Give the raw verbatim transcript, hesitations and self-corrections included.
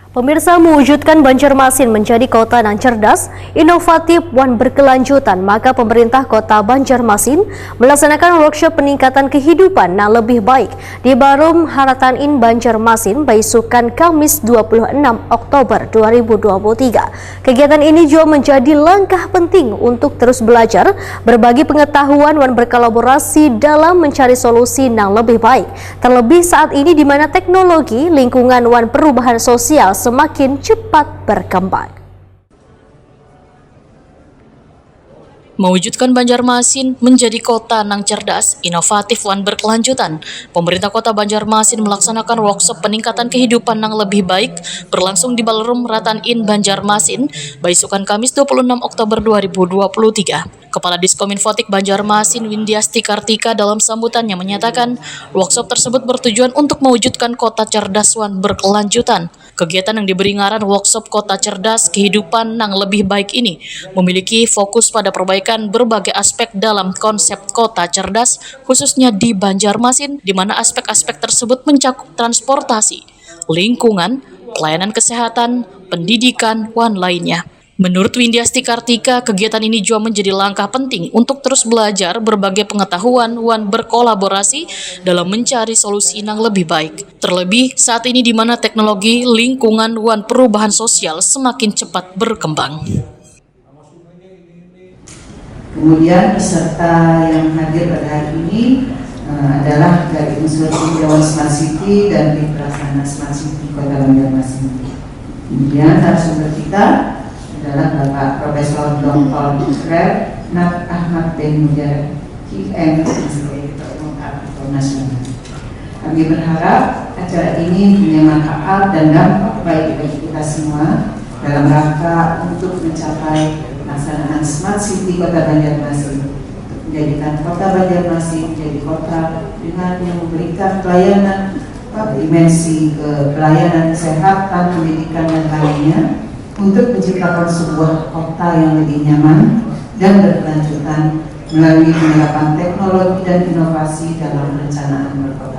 Pemirsa, mewujudkan Banjarmasin menjadi kota nang cerdas, inovatif, wan berkelanjutan, maka pemerintah kota Banjarmasin melaksanakan workshop peningkatan kehidupan nang lebih baik di Ballroom Ratan Inn Banjarmasin, baisukan Kamis dua puluh enam Oktober dua ribu dua puluh tiga. Kegiatan ini juga menjadi langkah penting untuk terus belajar, berbagi pengetahuan, wan berkolaborasi dalam mencari solusi nang lebih baik. Terlebih saat ini di mana teknologi, lingkungan, wan perubahan sosial semakin cepat berkembang. Mewujudkan Banjarmasin menjadi kota nang cerdas, inovatif, wan berkelanjutan, pemerintah kota Banjarmasin melaksanakan workshop peningkatan kehidupan nang lebih baik berlangsung di Ballroom Ratan Inn Banjarmasin, baisukan Kamis dua puluh enam Oktober dua ribu dua puluh tiga. Kepala Diskominfotik Banjarmasin, Windiasti Kartika, dalam sambutannya menyatakan, workshop tersebut bertujuan untuk mewujudkan kota cerdas wan berkelanjutan. Kegiatan yang diberi ngaran Workshop Kota Cerdas Kehidupan nang Lebih Baik ini memiliki fokus pada perbaikan berbagai aspek dalam konsep kota cerdas, khususnya di Banjarmasin, di mana aspek-aspek tersebut mencakup transportasi, lingkungan, pelayanan kesehatan, pendidikan, wan lainnya. Menurut Windiasti Kartika, kegiatan ini juga menjadi langkah penting untuk terus belajar berbagai pengetahuan wan berkolaborasi dalam mencari solusi nang lebih baik. Terlebih saat ini di mana teknologi, lingkungan, wan perubahan sosial semakin cepat berkembang. Kemudian peserta yang hadir pada hari ini eh, adalah dari unsur tim Dewan Smart City dan tim Pelaksana Smart City Kota Banjarmasin. Kemudian narasumber kita adalah Bapak Profesor Doktor Retnat Ahmad bin Mujarab, Q M, sebagai Ketua Umum Arsitektur Nasional. Kami berharap acara ini punya manfaat dan dampak baik bagi kita semua dalam rangka untuk mencapai pelaksanaan Smart City Kota Banjarmasin, untuk menjadikan Kota Banjarmasin menjadi kota dengan yang memberikan pelayanan pada dimensi ke pelayanan kesehatan, pendidikan, dan lainnya, untuk menciptakan sebuah kota yang lebih nyaman dan berkelanjutan melalui penerapan teknologi dan inovasi dalam perencanaan berkota.